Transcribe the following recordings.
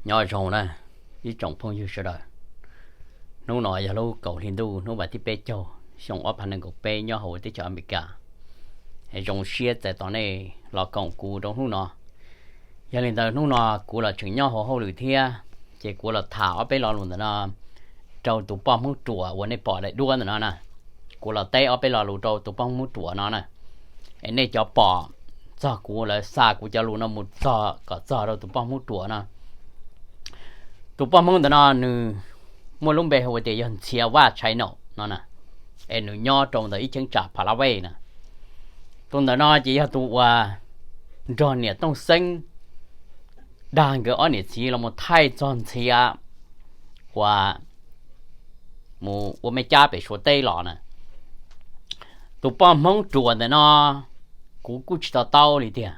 Nyob zoo na ib tsoom phooj ywg sawv daws. Hnub no yog lub kaum hli ntuj hnub vas thib peb caug xyoo ob phav nees nkaum peb nyob hauv teb chaws Amelikas. Zoo siab txais tos nej los koom kuv rau hnub no. Yog li ntawd hnub no kuv los tseem nyob hauv hauj lwm thiab, ces kuv los tham ob peb lo lus ntawm no rau tus poj Hmoob ruam uas nej pom daim duab ntawm no na. Kuv los teb ob peb lo lus rau tus poj Hmoob ruam no na, es nej cov pom txog kuv lawv xa kuv cov lus no mus txog kom txog rau tus poj Hmoob ruam no. Tus poj Hmoob ntawm no nws muaj lub npe hu tias yog Ntxhiav Vaj Tshais Naum no na, es nws nyob rau ntawm ib cheeb tsam Pha La Vej na. Tus ntawm no ces yog tus uas nrog niam Tooj Xeeb dag nkawd ob niam txiv los mus thaij txog Ntxhiav uas mus ua me cab pem Suav teb los na. Tus poj Hmoob ruam ntawm no kuv kuj tsis to taub li tiag,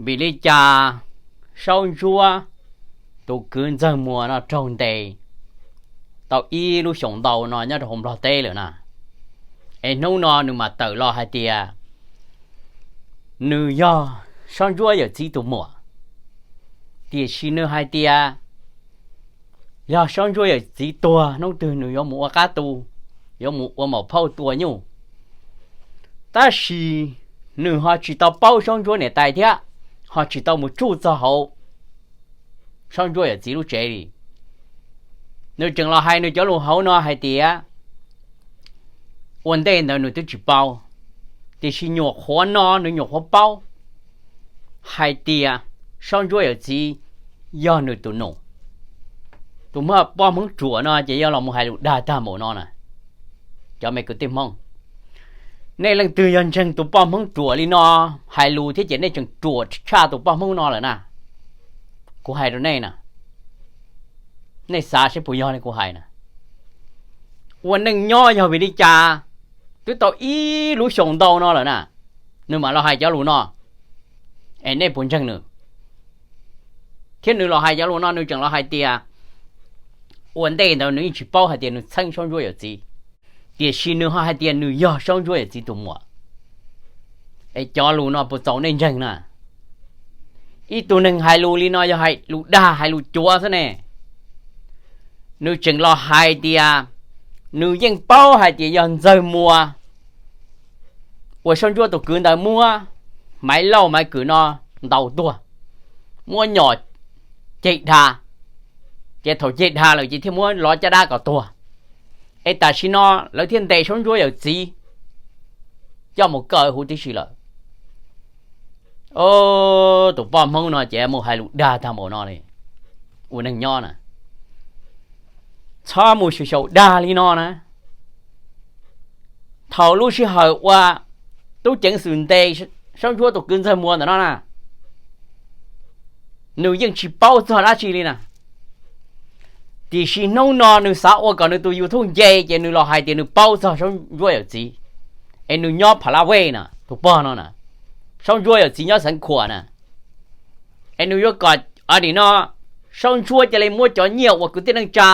vim li cas Saub Ntsuab tus kwv Ntxawg Muas no raug ntes tau ib lub xyoos ntau no nyob rau hauv Nplog teb lawm na. Es hnub no nws mam tawm los hais tias nws yog Saub Ntsuab yawm txiv tus muam, tiam sis nws hais tias yog Saub Ntsuab yawm txiv tuag hnub twg nws yuav mus ua qab tu, yuav mus ua maum phauj tua nyuj. Tab sis nws ho tsis tau paub Saub Ntsuab niam tais thiab, ho tsis tau mus tsuj txog hauv Saub Ntsuab yawm txiv lub tsev li. Nws tseem los hais nws cov lus hauv no hais tias ua ntej ntawd nws twb tsis paub, tiam sis nyuam qhuav no nws nyuam qhuav paub hais tias Saub Ntsuab yawm txiv yog nws tus nus. Tus poj Hmoob ruam no ces yog los mus hais lus dag tag npaum no na. Cov me kwv tij Hmoob, nej leej twg yog ntseeg tus poj Hmoob ruam li no hais lus thiab ces nej tseem ruam tshaj tus poj Hmoob no lawm na. Kuv hais rau nej na, nej xav seb puas yog li kuv hais na. Ua neej nyob yog vim li cas twb tau ib lub xyoos ntau no lawm na, nws mam los hais cov lus no, es nej puas ntseeg nws? Thiab nws los hais cov lus no nws tseem los hais tias ua ntej ntawd nws yeej tsis paub hais tias nws txheeb Saub Ntsuab yawm txiv, tiam sis nws ho hais tias nws yog Saub Ntsuab yawm txiv tus muam. Es cov lus no puas txaus nej ntseeg na? Ib tug neeg hais lus li no yog hais lus dag hais lus cuav xwb ne. Nws tseem los hais tias nws yeej paub hais tias yog Ntxawg Muas uas Saub Ntsuab tus kwv ntawd muab Maiv Lauj Maiv Kwm no ntaus tuag, muab nyom ceg dha, ces thaum ceg dha lawm ces thiaj muab lov caj dab kom tuag. Es tam sim no lawv thiaj ntes Saub Ntsuab yawm txiv coj mus kaw huv tib si lawm. Tus poj Hmoob no ces mus hais lus dag tag npaum no li. Ua neej nyob na, txhob mus xyaum xyaum dag li no na. Thaum lub sij hawm uas tub ceev xwm ntes Saub Ntsuab tus kwv Ntxawg Muas ntawm no na, nws yeej tsis paub txog dab tsi li na. Tiam sis hnub no nws xav ua kom nws tus YouTube nce ces nws los hais tias nws paub txog Saub Ntsuab yawm txiv, es nws nyob Pha La Vej na, tus pog no na, Saub Ntsuab yawm txiv nyob Xeev Khuam na. Es nws yuav kom nim no Saub Ntsuab cia li muab cov nyiaj uas kwv tij neej tsa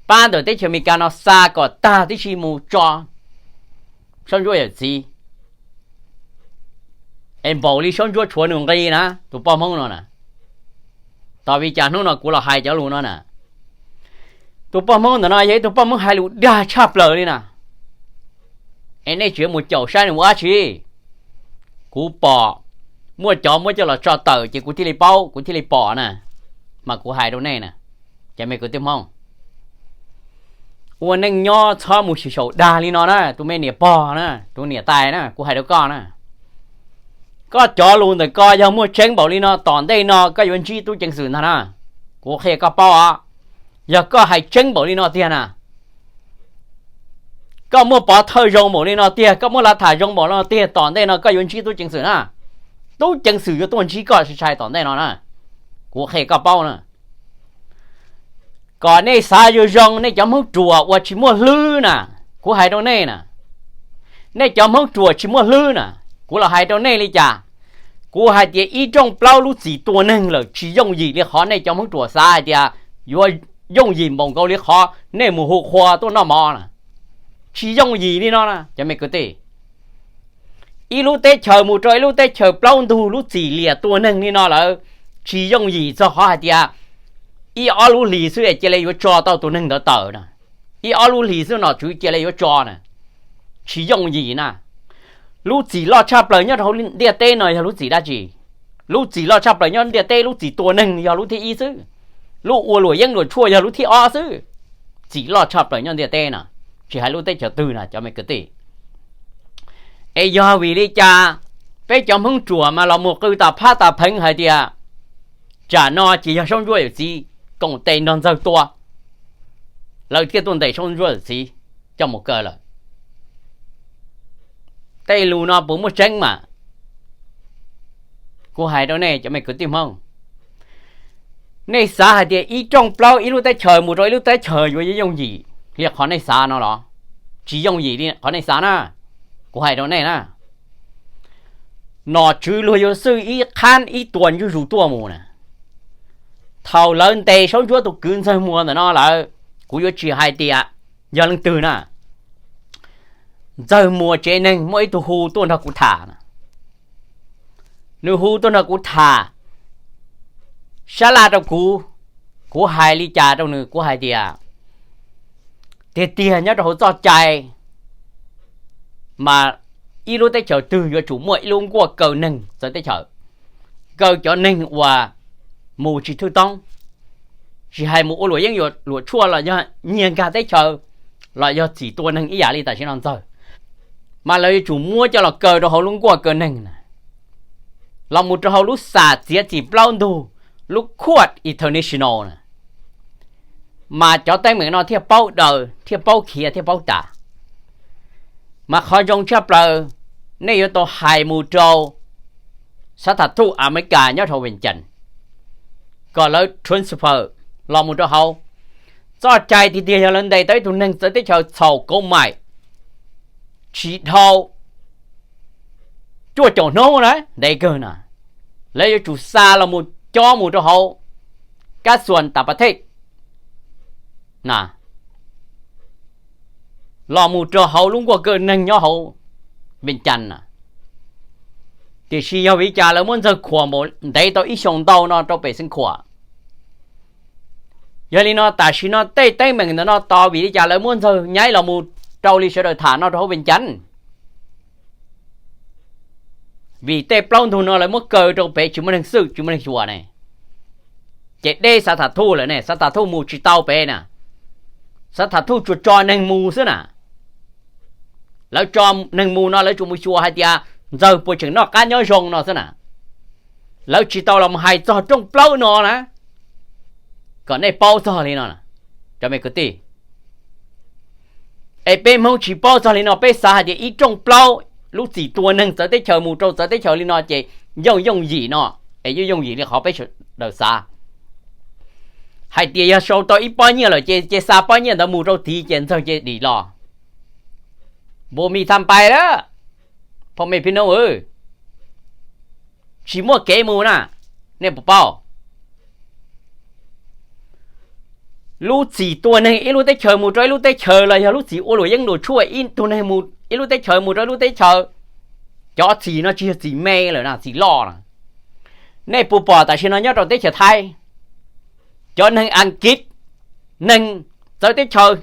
pab ntawm teb chaws Amelikas no xa kom tag tib si mus tso Saub Ntsuab yawm txiv. Es npaum li Saub Ntsuab tshuav nws nqi na, tus poj Hmoob no na. Tos vim cas hnub no kuv los hais cov lus no na. Tus poj Hmoob ntawm no yog ib tug poj Hmoob hais lus dag tshaj plaws li na. Es nej tsis mus caum saib nws ua dab tsi. Kuv pom muaj cov muab coj los tso tawm ces kuv thiaj li paub, kuv thiaj li pom na. Mas kuv hais rau nej na, cov me kwv tij Hmoob, ua neej nyob txhob mus xyaum xyaum dag li no na, tus me niam pog na, tus niam tais na, kuv hais rau koj na. Koj cov lus ntawm ko yog muaj tseeb npaum li no, tom ntej no koj yuav ntsib tub ceev xwm ntag na. Kuv qhia koj paub os, yog koj hais tseeb npaum li no tiag na, koj muaj pov thawj zoo npaum li no tiag, koj muaj lav tham zoo npaum li no tiag, tom ntej no koj yuav ntsib tub ceev xwm na. Tub ceev xwm yuav tuaj ntsib koj sai sai tom ntej no na. Kuv qhia koj paub na. Kom nej xav zoo zoo, nej cov Hmoob ruam uas tsis muaj hlwb na, kuv hais rau nej na, nej cov Hmoob ruam tsis muaj hlwb na, kuv los hais rau nej li cas? Kuv hais tias ib rooj plaub lub txim tua neeg lawm tsis yooj yim li qhov nej cov Hmoob ruam xav hais tias yuav yooj yim npaum nkaus li qhov nej mus hu qhua tuaj noj mov na. Tsis yooj yim li no na cov me kwv tij. Ib lub teb chaws mus rau ib lub teb chaws plaub ntug lub txim liam tua neeg li no lawm, Tsis yooj yim txog qhov hais tias ib ob lub hlis xwb es cia li yuav tso tau tus neeg ntawd tawm na, ib ob lub hlis xwb nom tswv cia li yuav tso na. Tsis yooj yim na. Lub txim loj tshaj plaws nyob rau hauv ntiaj teb no yog lub txim dab tsi? Lub txim loj tshaj plaws nyob ntiaj teb, lub txim tua neeg yog lub thib ib xwb, lub ua luam yeeb luam tshuaj yog lub thib ob xwb. Txim loj tshaj plaws nyob ntiaj teb na, tsis hais lub teb chaws twg na cov me kwv tij. Es yog vim li cas peb cov Hmoob ruam mas los mus qw tas phab tas pheev hais tias tsam no ces yog Saub Ntsuab yawm txiv koom tes nrog Ntxawg tua, lawv thiaj tuaj ntes Saub Ntsuab yawm txiv coj mus kaw lawm. Tej lus no puas muaj tseeb mas? Kuv hais rau nej cov me kwv tij Hmoob, nej xav hais tias ib rooj plaub ib lub teb chaws mus rau ib lub teb chaws yuav yooj yim li qhov nej xav no los? Tsis yooj yim li qhov nej xav na. Kuv hais rau nej na, nom tswv luag yuav xwj ib qhab ib tuas zuj zus tuaj mus na. Thaum lawv ntes Saub Ntsuab tus kwv Ntxawg Muas ntawm no lawm, kuv yuav tsis hais tias yog leej twg na, Ntxawg Muas tsev neeg muaj ib tug hu tuaj nrog kuv tham. Nws hu tuaj nrog kuv tham sab laj rau kuv. Kuv hais li cas rau nws? Kuv hais tias tiag tiag nyob rau hauv txoj cai mas ib lub teb chaws twg yuav tsum muaj ib lub nkuaj kaw neeg txawv teb chaws, kaw cov neeg uas mus tsis thwj toob, tsis hais mus ua luam yeeb luam tshuaj los yog nyiag nkag teb chaws, los yog txim tua neeg ib yam li tam sim no Ntxawg, mas lawv yuav tsum muab coj los kaw rau hauv lub nkuaj kaw neeg na, los mus rau hauv lub xam txiav txim plaub ntug, lub Court International na, mas cov teeb meem no thiaj paub daws, thiaj paub khiav, thiaj paub tas. Mas qhov zoo tshaj plaws, nej yuav tau hais mus rau xav tham thuj Amelikas nyob rau Vees Cas, kom lawv transfer los mus rau hauv. Txoj cai tiag tiag yog lawv ntes tau ib tug neeg txawv teb chaws txhaum kauv maim tsis dhau cuaj caum hnub na, ntev kawg na, lawv yuav tsum xa los mus cob mus rau hauv kab xuas tas pas thej na, los mus rau hauv lub nkuaj kaw neeg nyob hauv Vees Cas na. Tiam sis yog vim li cas lawv muab Ntxawg khuam npaum ntev tau ib xyoos ntau no rau pem Xeev Khuam? Yog li no tam sim no tej teeb meem ntawm no tos vim li cas lawv muab Ntxawg nyaib los mus rau li sawv daws tham no rau hauv Vees Cas? Vim tej plaub ntug no lawv muab kaw rau pem tsis muaj neeg xwm tsis muaj neeg xyuas ne, ces deb xav tham thuj lawm ne, xav tham thuj mus tsis tau pem na. Xav tham thuj tsuas tso neeg mus xwb na. Lawv tso neeg mus no lawv tsuas mus xyuas hais tias Ntxawg puas tseem noj qab nyob zoo no xwb na. Lawv tsis tau los hais txog rooj plaub no na, kom nej paub txog li no, cov me kwv tij. Es peb Hmoob tsis paub txog li no, peb xav hais tias ib rooj plaub lub txim tua neeg txawv teb chaws mus rau txawv teb chaws li no ces yooj yooj yim no, es yooj yooj yim li qhov peb sawv daws xav hais tias yog sau tau ib pob nyiaj lawm ces ces xa pob nyiaj ntawd mus rau tid ces Ntxawg ces dim los. Npus mis tham pais lawm, phooj ywg phib nub, tsis muaj kev mus na, nej puas paub? Lub txim tua neeg ib lub teb chaws mus rau ib lub teb chaws los yog lub txim ua luam yeeb luam tshuaj ib tug neeg ib lub teb chaws mus rau ib lub teb chaws, cov txim no tsis yog txim me lawm na, txim loj na. Nej puas pom tam sim no nyob rau teb chaws Thaib, cov neeg Askiv, neeg txawv teb chaws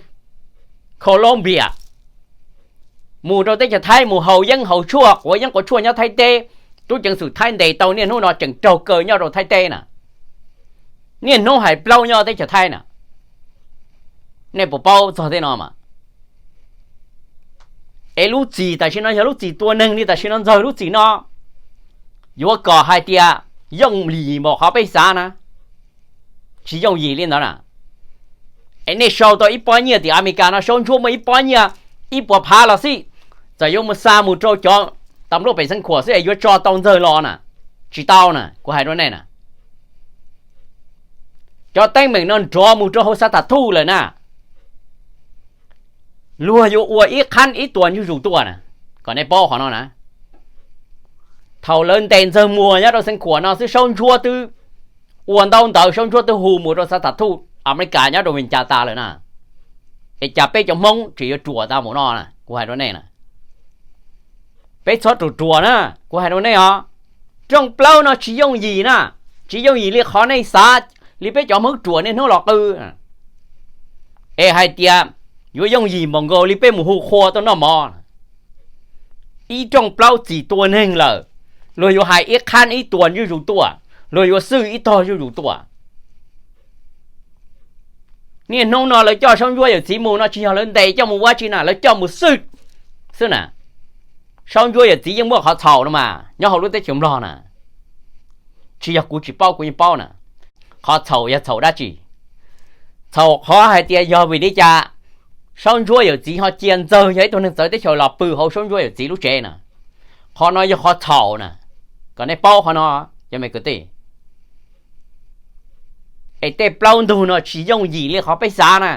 Colombia mus rau teb chaws Thaib mus haus yeeb haus tshuaj quav yeeb quav tshuaj nyob Thaib teb, tub ceev xwm Thaib ntes tau niaj hnub no tseem raug kaw nyob rau Thaib teb na. Niaj hnub hais plaub nyob teb chaws Thaib na. Nej puas paub txog tej no mas? Es lub txim tam sim no yog lub txim tua neeg li tam sim no Ntxawg lub txim no, yuav kom hais tias yooj yim npaum qhov peb xav na? Tsis yooj yim li ntawd na. Es nej sau tau ib pob nyiaj tim Amelikas no, Saub Ntsuab muaj ib pob nyiaj ib puas phav los xij, txawm yuav mus xa mus rau cov tas npluaj pem Xeev Khuam xwb es yuav tso tau Ntxawg los na? Tsis tau na, kuv hais rau nej na. Cov teeb meem no nrov mus rau hauv xav tham thuj lawm na. Luag yuav ua ib qhab ib tuas zuj zus tuaj na, kom nej paub qhov no na. Thaum lawv ntes Ntxawg Muas nyob rau Xeev Khuam no xwb Saub Ntsuab twb ua ntaub ntawv, Saub Ntsuab twb hu mus rau xav tham thuj Amelikas nyob rau Vees Cas tas lawm na. Es cas peb cov Hmoob tseem yuav ruam tau mus no na, kuv hais rau nej na. Peb txhob ruam ruam na, kuv hais rau nej os. Rooj plaub no tsis yooj yim na. Tsis yooj yim li qhov nej xav, li peb cov Hmoob ruam niaj hnub los qw es hais tias yuav yooj yim npaum nkaus li peb mus hu qhua tuaj noj mov. Ib rooj plaub txim tua neeg lawm, luag yuav hais ib qhab ib tuas zuj zus tuaj, luag yuav xwj ib tog zuj zus tuaj. Niaj hnub no lawv coj Saub Ntsuab yawm txiv mus no tsis yog lawv ntes coj mus ua dab tsi na, lawv coj mus xwj xwb na. Saub Ntsuab yawm txiv yeej muaj qhov txhaum no mas nyob hauv lub teb chaws Nplog na. Tsis yog kuv tsis paub, kuv yeej paub na. Qhov txhaum yog txhaum dab tsi? Txhaum qhov hais tias yog vim li cas Saub Ntsuab yawm txiv ho cia Ntxawg yog ib tug neeg txawv teb chaws los pw hauv Saub Ntsuab yawm txiv lub tsev na. Qhov no yog qhov txhaum na, kom nej paub qhov no, cov me kwv tij. Es tej plaub ntug no tsis yooj yim li qhov peb xav na.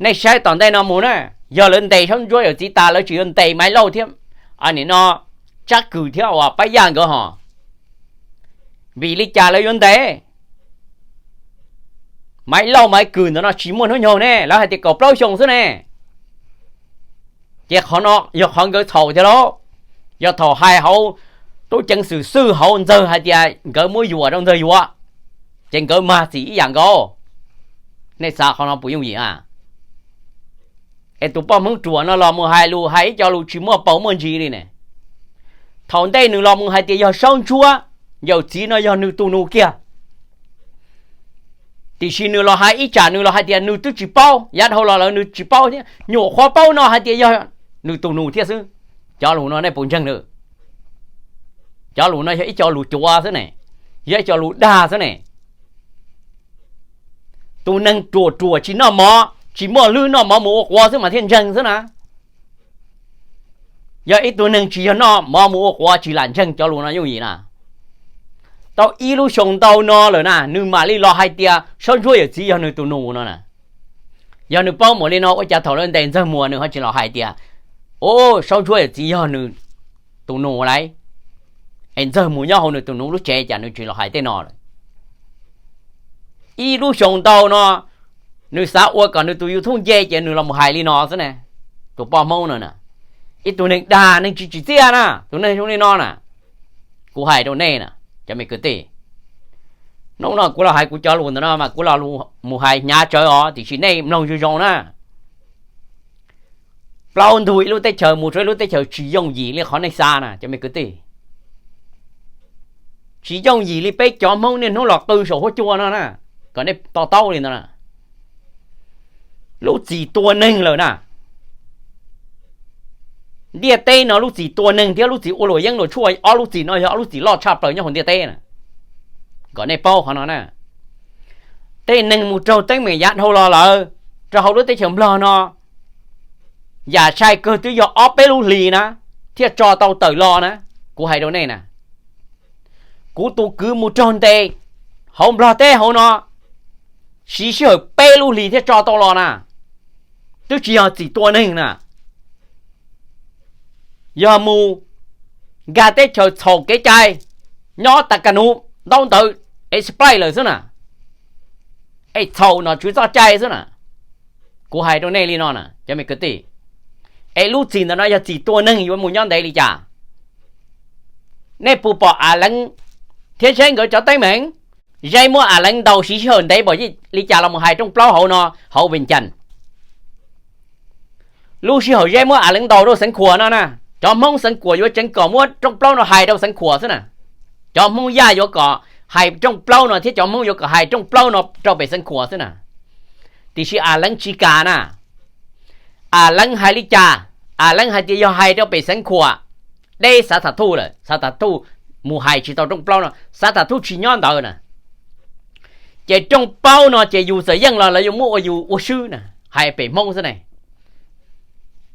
Nej saib tom ntej no mus na, yog lawv ntes Saub Ntsuab yawm txiv tas lawv tsis yuav ntes Maiv Lauj thiab, nim no Tsab Kws thiab uas Pab Yaj nkawd hos. Vim li cas lawv yuav ntes? Maiv Lauj Maiv Kws ntawm no tsis muaj hnub nyoog ne, lawv hais tias kaum plaub xyoo xwb ne. Ces qhov no yog qhov nkawd txhaum tiag lauj. Yog thaum hais hauv tub ceev xwm xwj hauv Ntxawg hais tias nkawd muab yuam rau Ntxawg yuav, ces nkawd mag txim ib yam nkaus. Nej xav qhov no puas yooj yim a? Es tus poj Hmoob ruam no los mus hais lus, hais ib co lus tsis muaj paus muaj ntsis li ne. Thaum ntej nws los mus hais tias yog Saub Ntsuab yawm txiv no yog nws tus nus kiag, tiam sis nws los hais ib tsam nws los hais tias nws twb tsis paub, yav dhau los lawm nws tsis paub thiab, nyuam qhuav paub no hais tias yog nws tus nus thiab xwb. Cov lus no nej puas ntseeg lawm? Cov lus no yog ib co lus cuav xwb ne, yog ib co lus dag xwb ne. Tus neeg ruam ruam tsis noj mov, tsis muaj hlwb noj mov mus ua quav xwb mas thiaj ntseeg xwb na. Yog ib tug neeg tsis yog noj mov mus ua quav tsis lam ntseeg cov lus no yooj yim na. Tau ib lub xyoo ntau no lawm na nws mam li los hais tias Saub Ntsuab yawm txiv yog nws tus nus no na. Yog nws paub mus li no ua cas thaum lawv ntes Ntxawg Muas nws ho tsis los hais tias, o, Saub Ntsuab yawm txiv yog nws tus nus lauj? Es Ntxawg Muas nyob hauv nws tus nus lub tsev cas nws tsis los hais tej no lawm? Ib lub xyoo ntau no nws xav ua kom nws tus YouTube nce ces nws los mus hais li no xwb ne. Tus poj Hmoob no na, ib tug neeg dag neeg tsis tsim txiaj na, tus neeg zoo li no na. Kuv hais rau nej na, cov me kwv tij, hnub no kuv los hais kuv cov lus ntawm no mas kuv los mus hais hnyav tsawv os, tiam sis nej mloog zoo zoo na. Plaub ntug ib lub teb chaws mus rau ib lub teb chaws tsis yooj yim li qhov nej xav na, cov me kwv tij. Tsis yooj yim li peb cov Hmoob niaj hnub los qw saum huab cua no na, kom nej to taub li ntawd na. Lub txim tua neeg lawm na. Ntiaj teb no lub txim tua neeg thiab lub txim ua luam yeeb luam tshuaj, ob lub txim no yog ob lub txim loj tshaj plaws nyob hauv ntiaj teb na. Kom nej paub qhov no na. Tej neeg mus raug teeb meem yav dhau los lawm rau hauv lub teb chaws Nplog no, yam sai kawg twb yog ob peb lub hlis na thiaj tso tau tawm los na. Kuv hais rau nej na, kuv tus kwv mus raug ntes hauv Nplog teb hauv no, siv sij hawm peb lub hlis thiaj tso tau los na. Twb tsis yog txim tua neeg na, yog mus nkag teb chaws txhaum kev cai, nyob tas ka nus ntaub ntawv, es splaj lawm xwb na. Es txhaum nom tswv txoj cai xwb na. Kuv hais rau nej li no na cov me kwv tij, es lub txim ntawm no yog txim tua neeg yuav mus nyob ntev li cas? Nej puas pom A Leev thiab Zeb nkawd cov teeb meem? Zeb muab A Leev ntaus siv sij hawm ntev npaum li cas los mus hais rooj plaub hauv no hauv Vees Cas. Lub sij hawm Zeb muab A Leev ntaus rau Xeev Khuam no na, cov Hmoob Xeev Khuam yuav tseev kom muab rooj plaub no hais rau Xeev Khuam xwb na. Cov Hmoob Yaj yuav kom hais rooj plaub no thiab cov Hmoob yuav kom hais rooj plaub no rau pem Xeev Khuam xwb na. Tiam sis A Leev tsis kam na. A Leev hais li cas? A Leev hais tias yog hais rau pem Xeev Khuam, deb Xav Tham Thuj lawm, Xav Tham Thuj mus hais tsis tau rooj plaub no, Xav Tham Thuj tsis nyob ntawd na. Ces rooj plaub no ces yus txawm yeej los lawv yuav muab ua yus ua swb na, hais pem Hmoob xwb ne.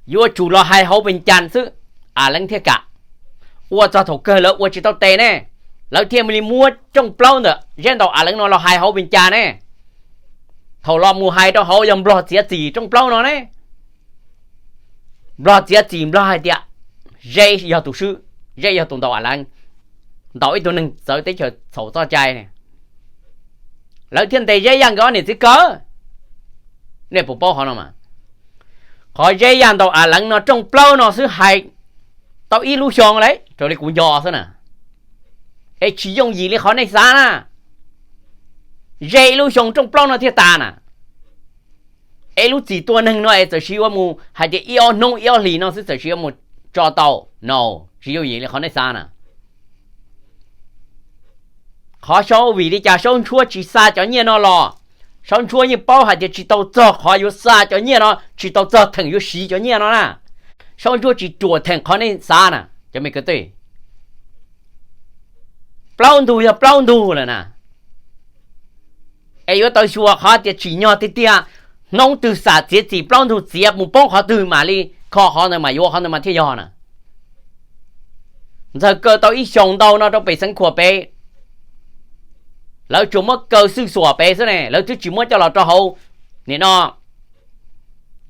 Yuav tsum los hais hauv Vees Cas xwb, A Leev thiaj kam. Ua txog thaum kawg lawv ua tsis tau tes ne, lawv thiaj li muab rooj plaub ntawm Zeb ntaus A Leev no los hais hauv Vees Cas ne. Thaum los mus hais rau hauv yog Nplog txiav txim rooj plaub no ne. Nplog txiav txim, Nplog hais tias Zeb yog tus swb, Zeb yog tus ntaus A Leev, ntaus ib tug neeg txawv teb chaws txhaum txoj cai. Lawv thiaj ntes Zeb Yaj nkawd ob niam txiv kaw. Nej puas paub qhov no mas? Qhov Zeb Yaj ntaus A Leev no rooj plaub no xwb hais tau ib lub xyoo lawm, raws li kuv nco xwb na. Es tsis yooj yim li qhov nej xav na. Ze ib lub xyoo rooj plaub no thiaj tas na. Es lub txim tua neeg no es txawm sis yuav mus hais tias ib ob hnub ib ob hlis no xwb txawm sis yuav mus tso tau no, tsis yooj yim li qhov nej xav na. Qhov Saub vim li cas Saub Ntsuab tsis xa cov nyiaj no los? Saub Ntsuab yeej paub hais tias tsis tau txog qhov yuav xa cov nyiaj no, tsis tau txog theem yuav siv cov nyiaj no na. Saub Ntsuab tsis ruam theem qhov nej xav na cov me kwv tij. Plaub ntug yog plaub ntug lawm na. Es yuav tau xyuas qhov tias tsim nyog tiag tiag, hnub twg xam txiav txim plaub ntug txiav mus poob qhov twg mam li kho qhov ntawd mas yuav qhov ntawd mas thiaj yog na. Ntxawg kaw tau ib xyoos ntau no rau pem Xeev Khuam pem, lawv tsuas muab kaw xwj xuam pem xwb ne, lawv twb tsis muab coj los rau hauv nim no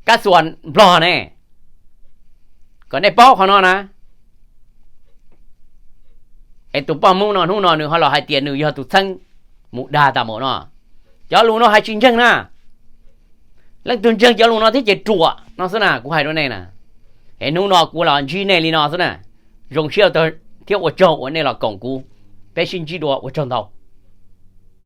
kab xuas Nplog ne. Kom nej paub qhov no na. Es tus poj Hmoob no hnub no nws ho los hais tias nws yog tus txheeb mus dag tas maum no. Cov lus no hais tsis ntseeg na. Leej twg ntseeg cov lus no thiab ces ruam no xwb na, kuv hais rau nej na. Es hnub no kuv los ntsib nej li no xwb na. Zoo siab thiab ua tsaug uas nej los koom kuv. Peb sib ntsib dua, ua tsaug ntau.